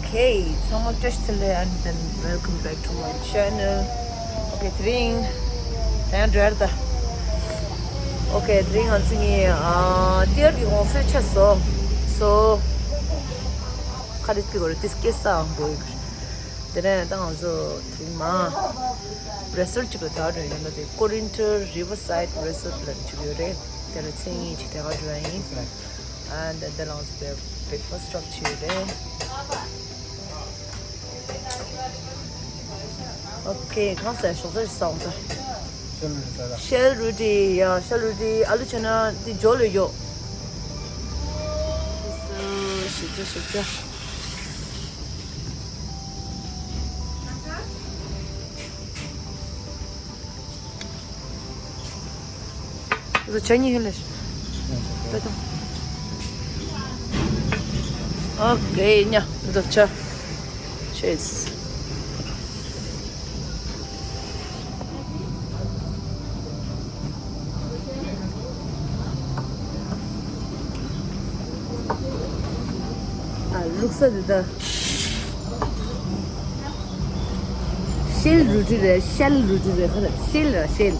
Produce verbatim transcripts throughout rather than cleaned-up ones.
Okay, ཚང་མ་བཀྲ་ཤིས་བདེ་ལེགས། And then welcome back to my channel. Okay, དེ་རིང་ད་ཡང་འགྲོ་ཡ་རེད་ད། Okay, དེ་རིང་ང་ཚོ་གཉིས་ཨ་ཏི་ཡར་གྱི་གུང་སེང་ཆགས་སོང་། So ཁ་རེ་སྤི་གོ་རེ་ཏིས་སྐྱེ་ས་འགོ་ཡོད། དེ་ནས་ད་ང་ཚོ་དེ་རིང་མ་resort གཅིག་ལ་ད་འགྲོ་ཡོད་ན། དེ་Corriente Riverside Resort ལ་འགྲོ་གི་ཡོད་རེད། དེ་ལ་མཚན་ཉིད་ཅིག་དེ་ག་འགྲོ་ཡ་ཡིན། And then དེ་ལ་ང་ཚོ་breakfast stop བྱས་ཡོད་རེད། Okay, གང་ཟེར་ཞོགས་ཇ་ཞིག་ཟ་འོང་ད། Shell Roti, yeah, Shell Roti. ཨ་ལུ་བྱས་ན་འདི་འཇོ་ལོས་ཡོད། ཞིག་ཇ་ཞིག་ཇ། ཟ་ཆ་ཉི་ཧི་ལེ། ཨོ་ཀེ་ཉ། ཟ་ཆ། Cheers. ཨ་ལུག་ས་འདི་ད། Shell Roti རེད། Shell Roti རེད། ཁ་ལ་Shell ར་Shell།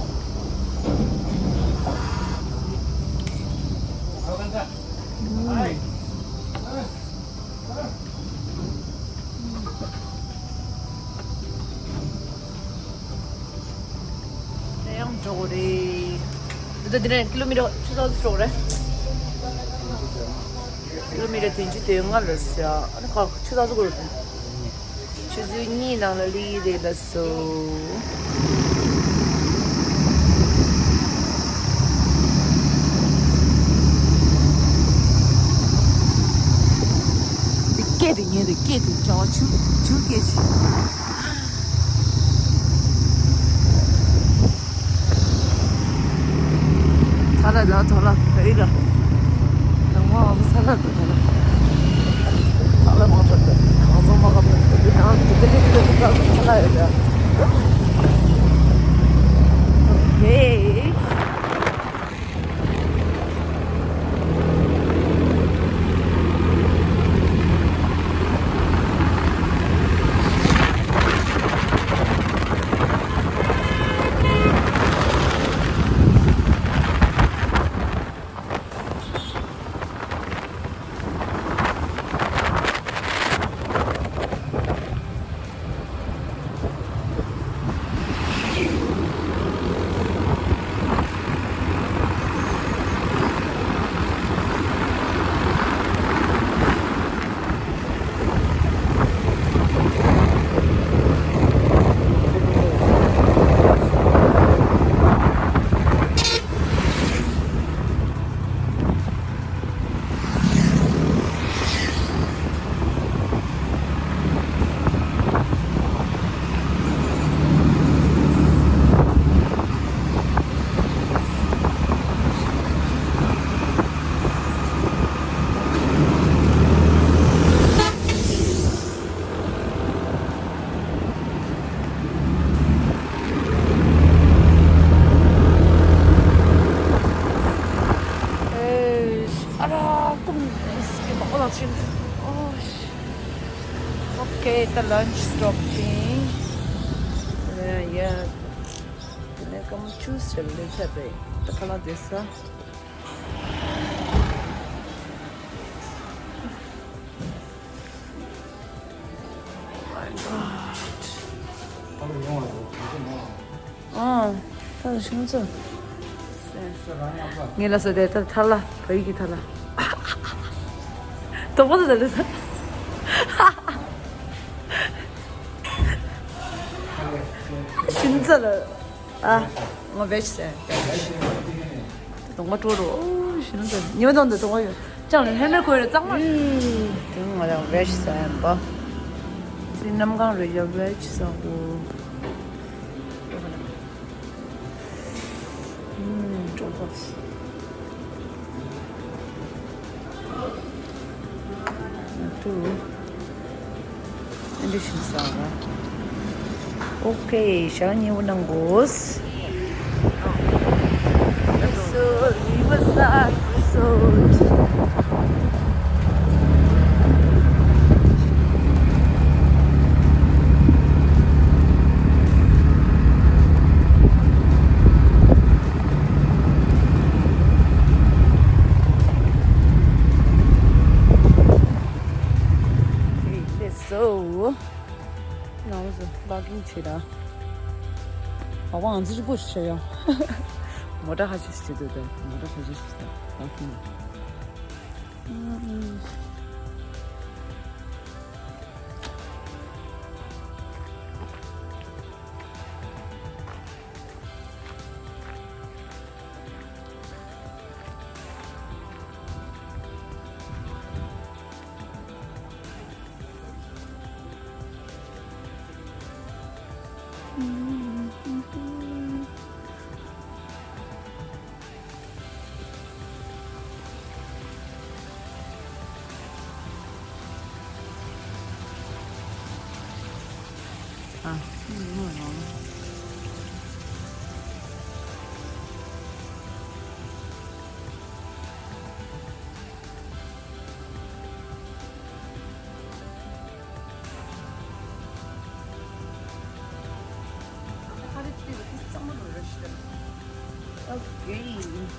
དེ་ཡང་འགྲོ་གི་རེད། འདི་ད་འདི་ནས་ཀི་ལོ་མི་ཊར་ཆུ་ཚོད་འགྲོ་གི་རེད། ཀི་ལོ་མི་ཊར་བདུན་ཅུ་དོན་ལྔ་ལ་ཟེར། ཨ་ནི་ག་ཆུ་ཚོད་འགྲོ་གི་རེད། ཆུ་ཚོད་གཉིས་ནང་ལ་སླེབས་རེད་ལགས་སོ། འདི་སྐད་དེ་ཉན་དུས་སྐད་དེ་གྲྭ་བ་ཆུ་ཆུ་སྐད་ཆུ། ཐ་ལ་ལ་ཐ་ལ་བེ་ར། ནང་མ་བ་ཐ་ལ་ཐ་ལ། ཐ་ལ་མ་ཐ་ལ་གང་ཚང་མ་ག་བེ་ར། ཡང་དེ་དེ་དེ་དེ་ཐ་ལ་ཡོད་ཡ། Okay. Okay, the lunch stop ཅིག་ཡ། དེ་ནས་སྐར་མ་བཅུ་ཙམ་སླེབས་ཚར་རེད། ད་ཁ་ལག་བཟས་ས། ཨང་། ད་ལྟ་ཤིང་ཚོ། ངས་ལ་ཟེར་དེ་ད་ཐ་ལ་བོད་ཡིག་གི་ཐ་ལ། དོག་པོ་ཟེར་དེ་ད། ཤིང་ཚོ་ལ། ཨ། ང་བེ་ཇི་ཟེར། དོག་པོ་སྤྲོ་རོ། ཤིང་ཚོ་ཉི་མ་དང་དུ་དོག་པོ་ཡོད། ཅང་ལ་ལྷན་མེད་ཁོས་རེ་གཙང་མ། དེ་ང་རང་བེ་ཇི་ཟེར་ཡིན་པ། ཚེ་གནམ་གང་རེ་ཡ་བེ་ཇི་ཟེར་གོ། ཨུམ། ཀྲོང་ཏོག་ཏུ། ཨེ་འདྲ་ཞིག་ཟ་བ། ཨོ་ཀེ། ཞག་ཉེ་བོ་གནང་དགོས། Resort, Riverside Resort. So, now is vlogging བྱེད་ད། ཨ་ཝང་ཙི་ཅི་པོ་ཞིག་ཡོད། མོ་ཊ་ཁ་ཤས་ཤིག་འདུག་ད། མོ་ཊ་ཁ་ཤས་ཤིག་ད། ཝོག་ཀིང་། Okay.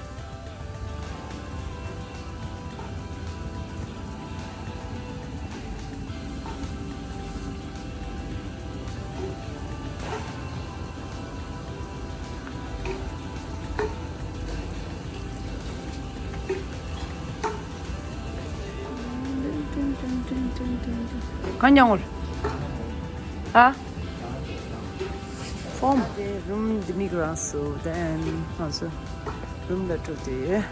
གང་ཉོ་ངོར། ཧ། ཕོམ། རུམ་འདི་མིག་རང་སུ་དེན་ང་ཚོ་རུམ་ལ་འགྲོ་དེ།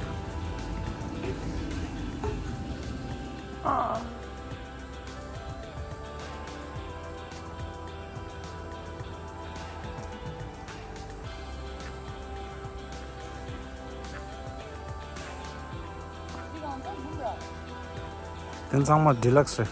ཨ། དེ་ཚང་མ་ཌི་ལགས་རེད།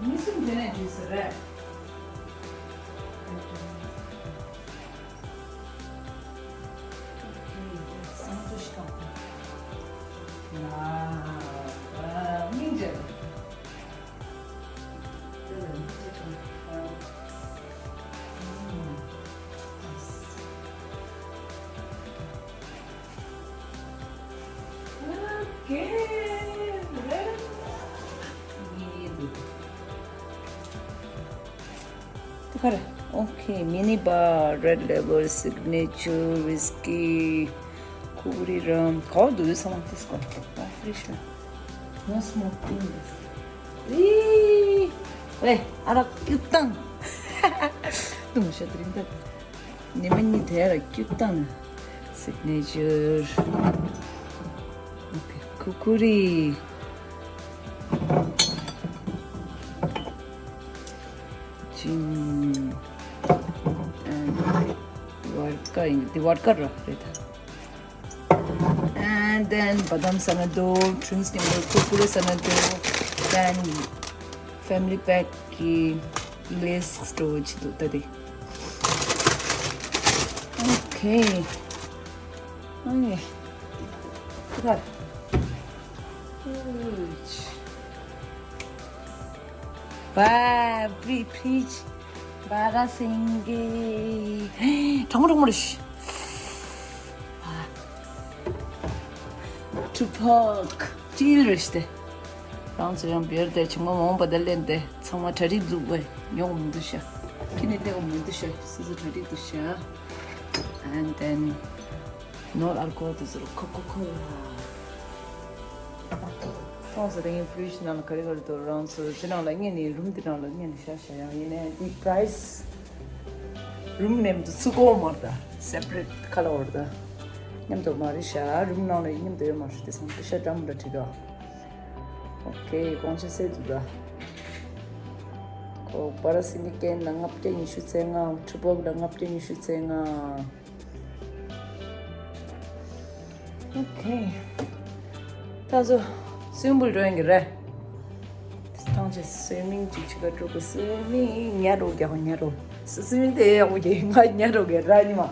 མི་གསུམ་དེ་ནས་བྲིས་ཟེར་རེད། སང་ཚོ་ཤི་ཁང་། ན་ཨ་མིང་་རྗེ། དེ་ལ་མིང་རྗེ་ཁང་། ཨ། ཨོ་ཀེ། རེད། ངེས་འདུག་དེ་ག་རེ། ཨོ་ཀེ། མི་ནི་བྷར། རེཌ་ལེ་བལ། སིག་ནེ་ཅར། ཝིས་ཀི། ཁུ་རི་རམ། ག་བ་འདུག་ཡོད་ཚང་མ་ཏིས་ཀོ། ཨོ་ཕི་རི་ཤི་ནལ། ནོ་སི་མོ་ཀིང་འདུག་ཨི། ཝེ། ཨ་རག་སྐྱུག་བཏང་། ཏུང་ཤ་དེ་རིང་ད། ཉི་མ་གཉིས་དེ་ལ་སྐྱུག་བཏང་། སིག་ནེ་ཅར། ཨོ་ཀེ། ཁུ་ཁུ་རི། ཅིང་། ཨེན་ཌི་ཝོད་ཀ་ཡིན། འདི་ཝོད་ཀ་ར་རེད་ད། And then བ་དམ་ཟ་ན་འདུག་དྲིན་སྙིང་པོ་ཀུར་ཀུ་རེ་ཟ་ན་འདུག Then family pack གི་Lays སི་ཊོར་བྱེད་འདུག་ད་དེ། Okay. Okay. Good. Wow, free peach. Barasinghe. གྲང་མོ་གྲང་མོ་རེད། ཨ། To pork. ཅིལ་རེད་ཤི་སྟེ། རང་ཚོ་ཡང་བེར་དེ་ཆུང་མ་མང་པ་དེ་ལེན་ཏེ་ཚང་མ་གྲ་སྒྲིག་འདུག་པས་ཉོ་མི་འདུག་ཤག་ཁྱི་ནི་ལེགས་མི་འདུག་ཤག་སོ་སོ་གྲ་སྒྲིག་འདུག་ཤག And then ནོར་ཨལ་ཀོ་ཧོལ་དེ་ཚོར་ཁོ་ཁོ་ཁོ་ལ། ཁོང་ཚོ་དེ་ངའི་ཕི་རིཇ་ནང་ལ་ག་རེ་ག་རེ་འདུག་རང་ཚོ་དེ་ནང་ལ་ངས་ནི་རུམ་དེ་ནང་ལ་ངས་ནི་བཞག་བཞག་ཡང་ཡིན་ནའི་དེ་པ་རའི་སི་ རུམ་མཉམ་དུ་ཚུགས་གོ་མ་རེད་ད། སེ་པ་རེ་ཊི་ཁ་ལ་བར་ད། མཉམ་དུ་མ་རེད་ཤག་རུམ་ནང་ལ་མཉམ་དུ་ཡོད་མ་རེད། དེ་སང་པེ་ཤ་འདྲ་མི་འདྲ་བྲིས་ད། ཨོ་ཁེ། དགོངས་ཆ་སེ་འདུག་ད། ཁོ་པ་ར་སེང་གེ་ཀན་ལ་ལྔ་བརྒྱ་ཉི་ཤུ་རྩ་ལྔ། ཁྲི་པོག་ལ་ལྔ་བརྒྱ་ཉི་ཤུ་རྩ་ལྔ། ཨོ་ཁེ། ད་ཚོ་སུའི་མིང་པུལ་འགྲོ་ཡིན་གི་རེད། ཐང་ཆེ་སུའི་མིང་ཅིག་ཅིག་ག་འགྲོ་གི། སུའི་མིང་ཉལ་རོགས་རྒྱག་ཉལ་རོགས། སུའི་མིང་དེ་ཡག་པོ་རྒྱག་ང་ཉལ་རོགས་རྒྱག་ར་ཉི་མ།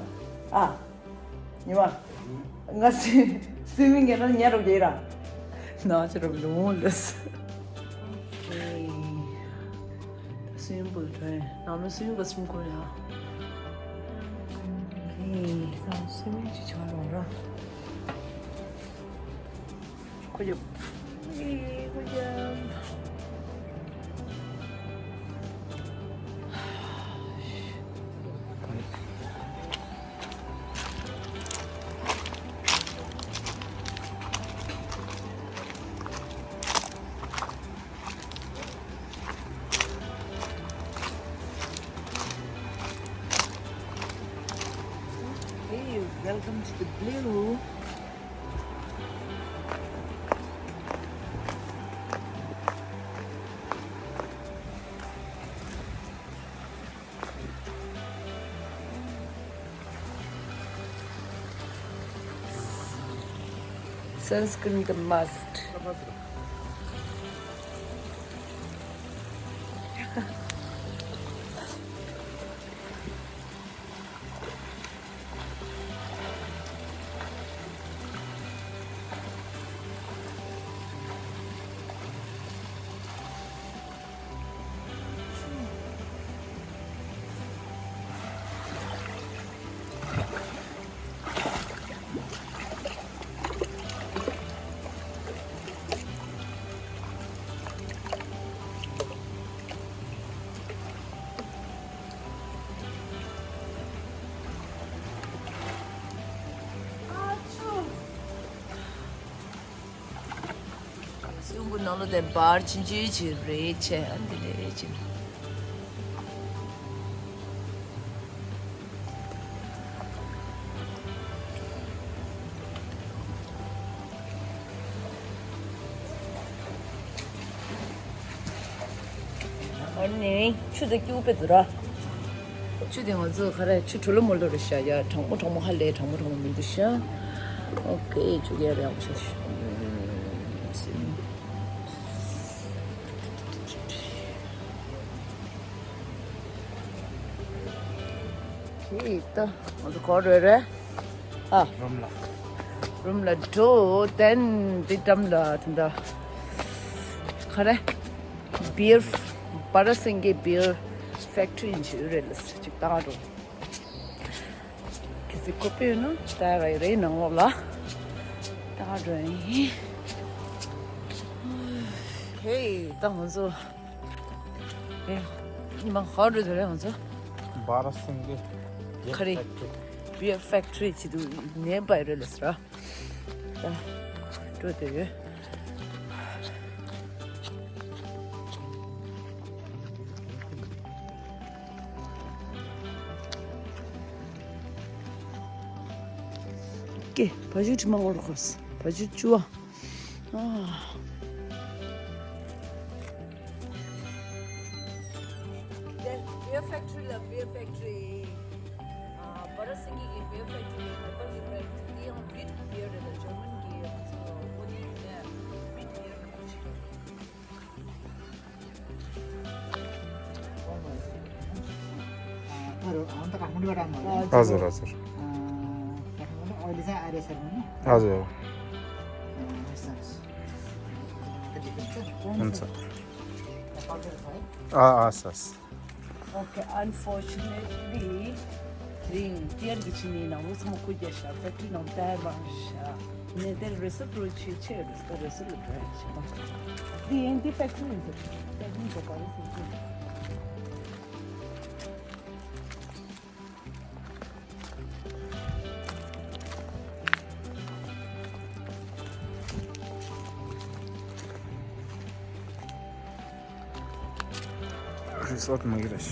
ཨ། ཉི་མ། ང་སུའི་སུའི་མིང་རྒྱག་ན་ཉལ་རོགས་རྒྱག་ར། ན་ཆེ་རོགས་ལུང་ལུས། སུའི་མིང་པུལ་འགྲོ་ཡིན། ནང་ལ་སུའི་མིང་པུལ་གསུམ་བསྐོར་ཡ། ཨེ། ད་སུའི་མིང་ཅིག་ཆགས་རོགས་ར། ཁོ་ཡོད། ཨེ། ཁོ་ཡོད། Hey, welcome to the blue. Sunscreen the must. སུའི་མིང་པུལ་ནང་ལོགས་དེ་བར་ཆེན་ཆུང་ཆུང་རེད་བྱས། ཨ། འདི་ལས་རེད་བྱས། ཨ་ནི་ཆུ་དེ་སྐྱུག་པའི་འདུག་ར། ཆུ་དེ་ང་ཚོ་ག་རེ། ཆུ་དྲོ་ལོ་མོ་ལོ་རེད་ཤག་ཡ། གྲང་མོ་གྲང་མོ་ཧ་ལས། གྲང་མོ་གྲང་མོ་མི་འདུག་ཤག་ཨོ་ཁེ། ཆུ་དེ་ཡར་ཡག་པོ་ཤག་ཁེ། ད་ང་ཚོ་ག་རེ་རེད། ཨ། རུམ་ལ། རུམ་ལ་འགྲོ། དེན་འདི་འགྲམ་ལ་དེ་འདྲ་ག་རེ། བི་ཡར། པ་ར་སེང་གེ་བི་ཡར་ཕེག་ཊི་རི་ཡིན་ཞུ་རེད་ལ། ཅིག་ལྟ་འགྲོ། གལ་སྲིད་དགོས་པ་ཡོད་ན་ལྟ་ར་རེད། ནང་ལོགས་ལ་ལྟ་འགྲོ་ཡིན། ཧེ། ད་ང་ཚོ། ཨེ། ཉི་མ་ག་རེ་འགྲོ་དེ་རེད་ང་ཚོ། པ་ར་སེང་གེ་ག་རེ། བི་ཡར་ཕེག་ཊི་རི་ཅིག་འདུག་ནས་པ་རེད་ལ་ཟེར། ད་འགྲོ་དེ་ཡོད། ཀེ། བ་ཕྱུགས་དྲི་མ་འོར་གོ། བ་ཕྱུགས་བཅུ་བ། ཨ། དེ་བི་ཡར་ཕེག་ཊི་རི་ལ། བི་ཡར་ཕེག་ཊི་རི། ཨ། པ་ར་སེང་གེ་གི་བི་ཡར་ཕེག་ཊི་རི་རེད། ནེ་པ་ལི་བི་ཡར། དེ་ཡང་ཝིཊ་བི་ཡར་རེད། ད་ཇར་མན་གི་ང་ཚོ་ཨོ་དེ་ཡིན་ནས་ཝིཊ་བི་ཡར་རེད། हजुर, हजुर। हजुर। हुन्छ। अँ, हस्, हस्। Okay, unfortunately, ring tier གི་ཆི་ནི་ནང་ལོ་ཚང་མ་ཁུ་རྒྱ་ཤ་ཕེག་ཊི་རི་ནང་དར་བང་ཤ་ནས་དེར་རེ་སི་པྲོ་ཆི་ཆེ་རེ་སི་རེ་སི་ལ་དར་ཤ་དང་། དེ་ཡིན་དེ་ཕེག་ཊི་རི་ཡིན་ཟེར། ཕེག་ཊི་རི་ག་རེ་ཟེར་གི། རི་སོར་མ་གི་རེད།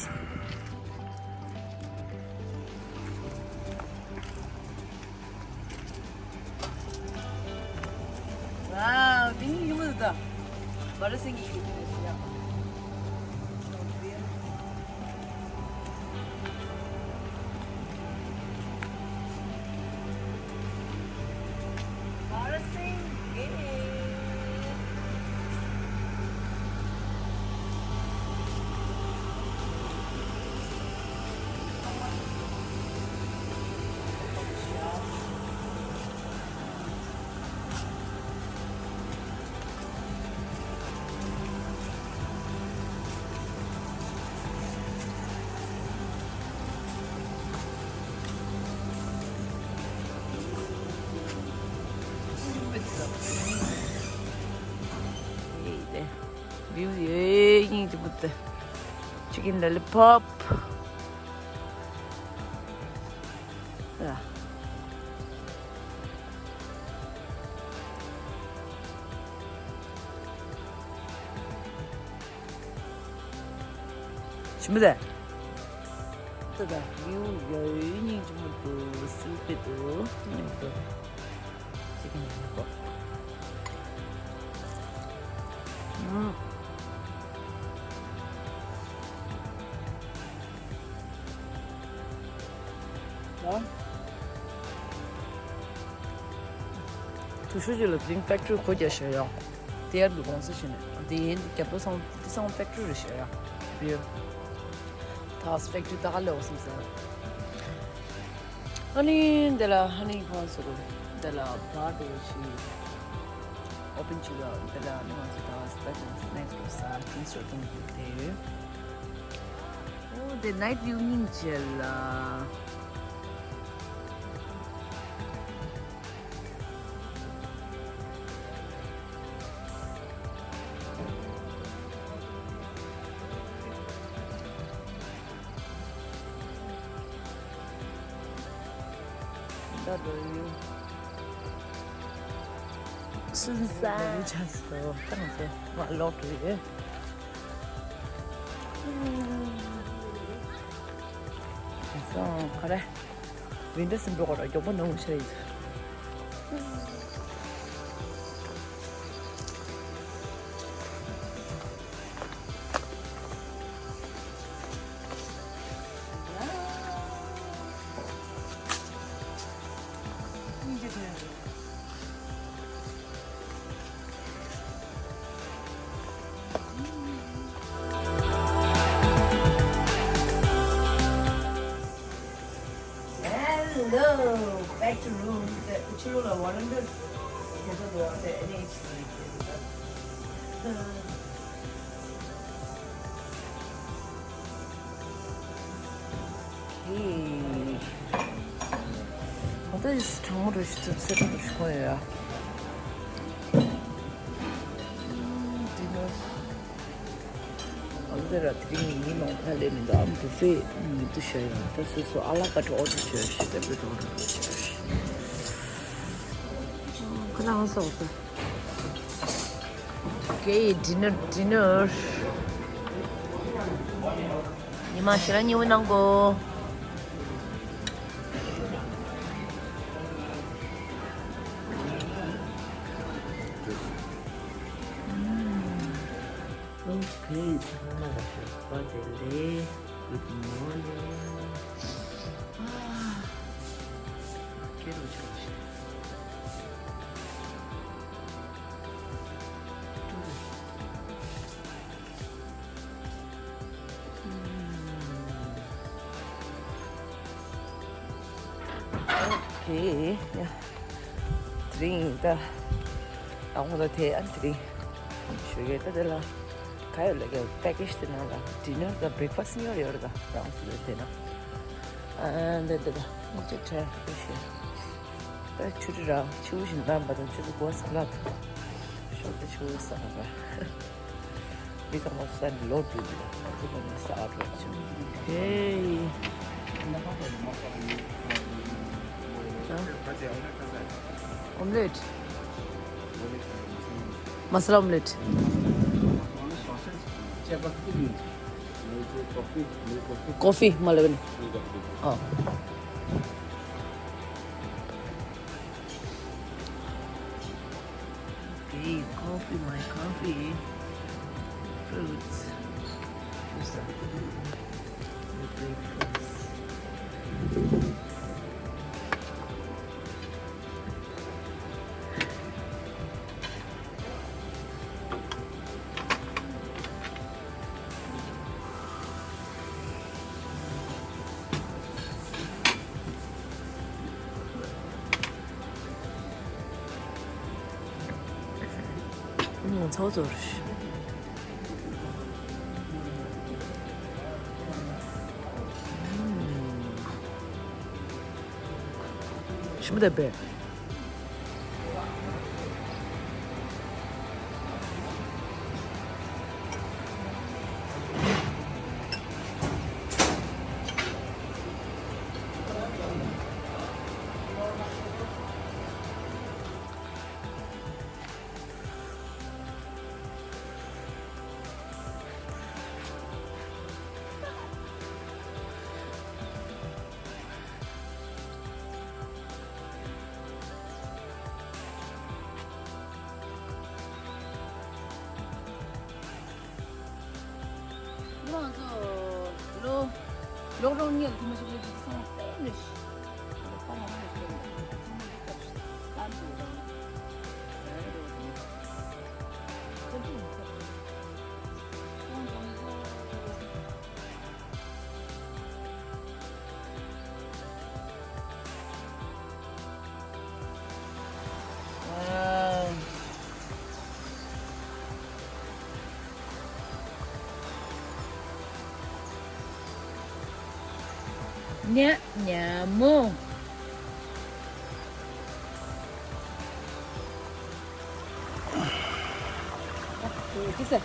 ད་བ་ར་སིང་གི་ཡུལ་དེ་རེད་ཤི་ཡ། བ་ར་སིང་གི། ཡེ་ཡེ་ཡིན་གྱི་བུ་དེ། Chicken lollipop. ཡ། ཞིམ་པོ་རེད། ད་ད་ལིའུ་ཡོད་སྙིང་རྗེ་མོ་འདུག་སུ་པེ་འདུག་སྙིང་འདུག་ཅི་གི་ཉིན་པོ། ཨུམ། ད། དུ་ཤུ་ཅི་ལ་འཛིན་ཕེག་ཊི་རི་གོ་རྒྱ་ཞེ་ཡང་། དེ་ཡར་གྱི་གོང་ས་ཞིག་ནས་དེ་ཡིན་རྒྱབ་ལོ་སོང་དེ་སོང་ཕེག་ཊི་རི་རེད་ཞེ་ཡང་། བིར། ད་ཕེག་ཊི་རི་ད་ག་ལེ་འོ་སོང་ཟེར། ཨ་ནི་འདི་ལ་ཧ་ནི་ཁོང་ཚོ་འདི་ལ་བར་དུ་ཞིག་ཨོ་པན་ཅིག་ལ་འདི་ལ་ནི་ང་ཚོ་ད་སི་ནེག་སི་ལ་ས་ཁྲིན་སོ་ཏུང་གི་དེ་ཡོད། ཨོ་དེ་ནའིཊ་ཝིའུ་སྙིང་རྗེ་ལ། ད་ལོ་ཡུ། སུན་ས། ལོ་ཡུ་ཆགས་སོ། ད་ང་ཚོ་མ་ལོག་གི་ཡོད། སོང་ག་རེ། ཝིན་ཌོ་སིམ་པོ་གོ་ར་མགྱོགས་པོ་ནང་ཆ་ཡིན། Hello, back to room. ཕྱི་ལོགས་ལ་ཝ་རན་ཌ་ཁྱེད་ཚོ་འདུག་ཨ། དེ་ཨེ་ནས་ཨོ་ཁེ། ཨ་ད་ཡིས་གྲང་མོ་རུ་ཞིག་ཚུབ་སེ་རུ་ཞིག་ཁོ་ཡོད་ཨ། འདི་ནི་ཨ་འདི་ར་དེ་རིང་ཉིན་མང་ཐ་ལེ་མི་འདུག་ཨ་བུ་ཕེ་མི་འདུག་ཤ་ཡང་ད་སོ་སོ་ཨ་ལ་ཀ་ཏྲ་ཨོ་ཏྲ་བྱོས་ཤི་ད་བུ་ཏྲ་ཨོ་ཏྲ་བྱོས་ཤི། ཁོ་རང་སོགས་སུ། Okay, dinner, dinner. ཉི་མ་ཞེ་ལ་ཉི་འོ་གནང་གོ། Okay, ཚང་མ་ལ་ཞོགས་པ་བདེ་ལེགས། Good morning. ཨ། སྐྱེ་རུ་ཆགས་ཤིག Okay, yeah. དེ་རིང་ད་ཨ་ཁོང་ཚོ་དེ་ཨ་དེ་རིང་ཞུ་གི་ད་དེ་ལ་ག་ཡོད་ལ་ག་པེ་ཀེ་ཇི་དེ་ནང་ལ་ཌི་ནར་དང་བྷེག་ཕ་སི་ཊི་གཉིས་ཡོད་རེད། ད་རང་སུ་ཡོད་དེ་ན་ཨ་འདི་འདི་ད་ཨ་ཅེ་ཁྲ་ཨེ་ཤེ། ད་ཆུ་རི་ར་ཆུ་བོ་ཞིག་འདམ་པ་དང་ཆུ་ཚོད་གོ་སི་ལ་ད་ཤོག་ད་ཆུ་བོ་ས་ལ་ར། འདི་ཚང་མ་སན་ལོ་དུ་འདི་ལ་ང་ཚོ་མ་ནི་ས་ཨ་ཕྲོ་ཆུ། ཧེ། ཨོམ་ལེཊ། མ་ས་ལ་ཨོམ་ལེཊ། ཀོ་ཕི་མ་ལེ་བན། ཨ། དེ་ཁོ་ Coffee, my coffee. Fruits. Do something. My breakfast. ཚོགས་ཚོར། ཞིམ་པོ་འདུག་པས། ང་ཚོ་ལོ་ལོག་རོང་ཉལ་དུ་མ་ཞིག་ལ་ཅིག་སོང་སྟེ་ནས་ལོ་པ་ལ་མ་ཞིག་ལ་ཚང་མ་འདི་ལྟར་ལྟ་འདུག་དང་ཟ་རེ་རེ་ཚོ་འདི་ཡིན་ཚོ་ཁོང་རང་ཚོ། ཉ་ཉ་མོ། ཅི་ཟེར།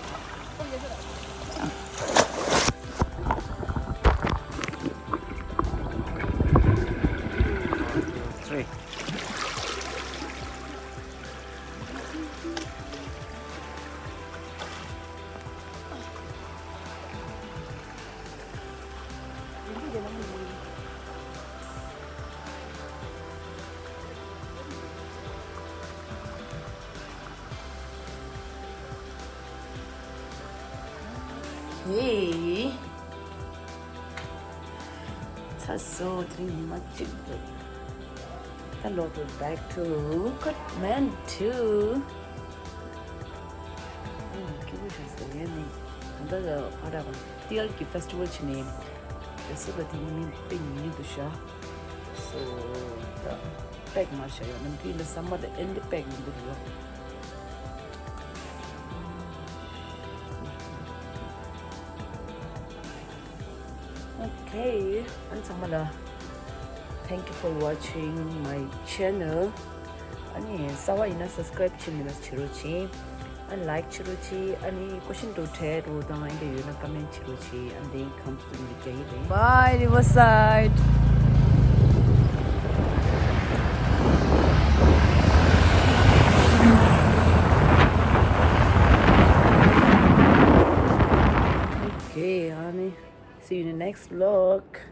Three. Okay. ཚར་སོང་། དེ་རིང་ཉི་མ་གཅིག་འདུག་ད་ལོག་འགྲོ། Back to Kathmandu. ཨོ། སྐྱིད་པོ་བྱུང་སོང་། ངས་ནི་ད་ལྟ་ག་རེ་ལབ་དགོས། ཏི་ཡལ་གྱི་ཕེ་སི་ཊི་ཝལ་བྱས་ནས་རྒྱ་སེ་ལ་དེ་ཉིན་དཔེ་ཉུང་ཉུང་འདུག་ཤག་སོ་ད་པེག་མ་བྱས་ཡོད། ནམ་རྒྱུན་ལ་སམ་མར་དང་ཨེ་འདྲ་པེག་ཡོང་གི་རེད་ཡོད། Okay. ཨ་ནི་ཚང་མ་ལ། Thank you for watching my channel. ཨ་ནི་གསར་པ་ཡིན་ན་སབ་སི་ཀ་རེབ་བྱེད་མི་ན་བྱེད་རོགས་བྱེད། ཨ་ནི་ལའིཀ་བྱེད་རོགས་བྱེད། ཨ་ནི་ཀོ་ཤིན་འདྲ་བོ་དྲིས་འདྲ་བོ་དང་ཨ་འདྲ་ཡོད་ན་ཀོ་མེན་ཊི་བྱེད་རོགས་བྱེད། And then come to the media. Bye, Riverside. Okay, honey. See you in the next vlog.